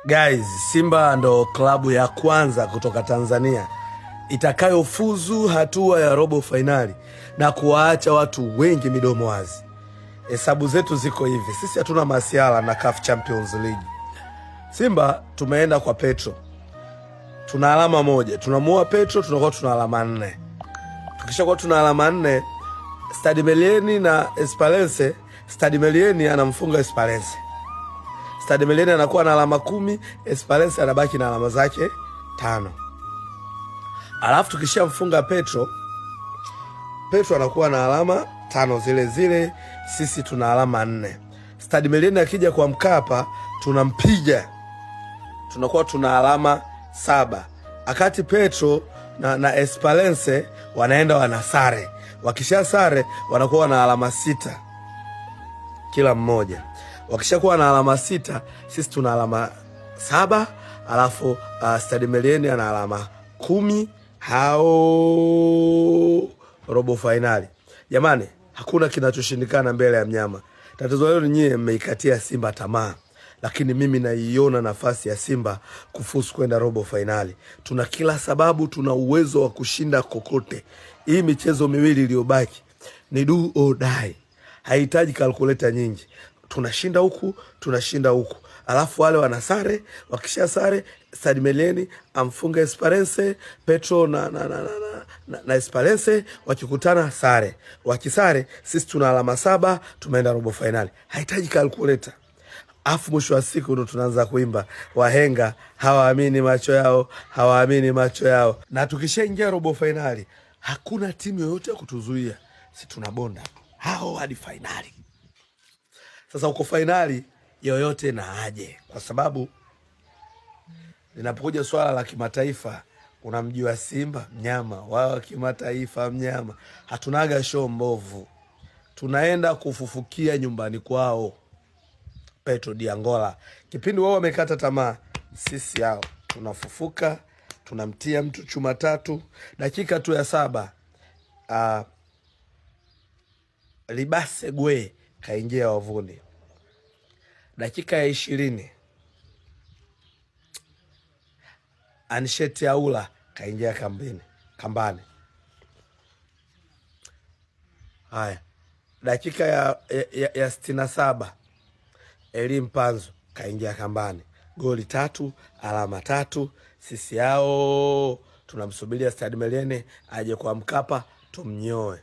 Guys, Simba ndo klabu ya kwanza kutoka Tanzania itakayofuzu hatua ya robo fainali na kuwaacha watu wengi midomo wazi. Hesabu zetu ziko hivi, sisi hatuna masiala na CAF Champions League. Simba tumeenda kwa Petro, tuna alama moja, tunamuua Petro, tunakuwa tuna alama 4. Tukishakuwa tuna alama 4, Stade Melieni na Esperance, Stade Melieni anamfunga Esperance. Stade Melieni anakuwa na alama 10, Esperance anabaki na alama zake 5. Alafu tukishamfunga Petro, Petro anakuwa na alama 5 zile zile, sisi tuna alama 4. Stade Melieni akija kwa Mkapa tunampiga, tunakuwa tuna alama 7. Akati Petro na Esperance wanaenda wanasare, wakisha sare wanakuwa na alama 6 kila mmoja. Wakishakuwa na alama 6, sisi tuna alama 7, alafu Stade Melieni ana alama 10, hao robo finali. Jamani, hakuna kinachoshindikana mbele ya mnyama. Tatizo leo ni nyie mmeikatia Simba tamaa, lakini mimi naiona nafasi ya Simba kufuzu kwenda robo finali. Tuna kila sababu, tuna uwezo wa kushinda kokote. Hii michezo miwili iliyobaki ni do or die, haihitaji kalkuleta nyingi. Tunashinda huku, tunashinda huku, alafu wale wanasare. Wakisha sare, Stade Melieni amfunge Esperance, Petro na Esperance wakikutana sare, wakisare sisi tuna alama 7, tumeenda robo finali. Haihitaji kalkuleta. Afu mwisho wa siku ndo tunaanza kuimba wahenga hawaamini macho yao, hawaamini macho yao. Na tukishaingia robo finali hakuna timu yoyote ya kutuzuia, si tunabonda hao hadi fainali. Sasa uko fainali yoyote na aje, kwa sababu linapokuja swala la kimataifa, unamjua Simba mnyama wao kimataifa, mnyama. Hatunaga show mbovu, tunaenda kufufukia nyumbani kwao Petro di Angola. Kipindi wao wamekata tamaa, sisi hao tunafufuka, tunamtia mtu chuma 3. Dakika tu ya 7, Libase Gwe kaingia wavuni. Dakika ya 20 Ansheti Aula kaingia kambani. Haya, dakika ya 67 Elie Mpanzu kaingia kambani. Goli 3, alama 3. Sisi hao tunamsubiria Stade Melieni aje kwa Mkapa tumnyoe.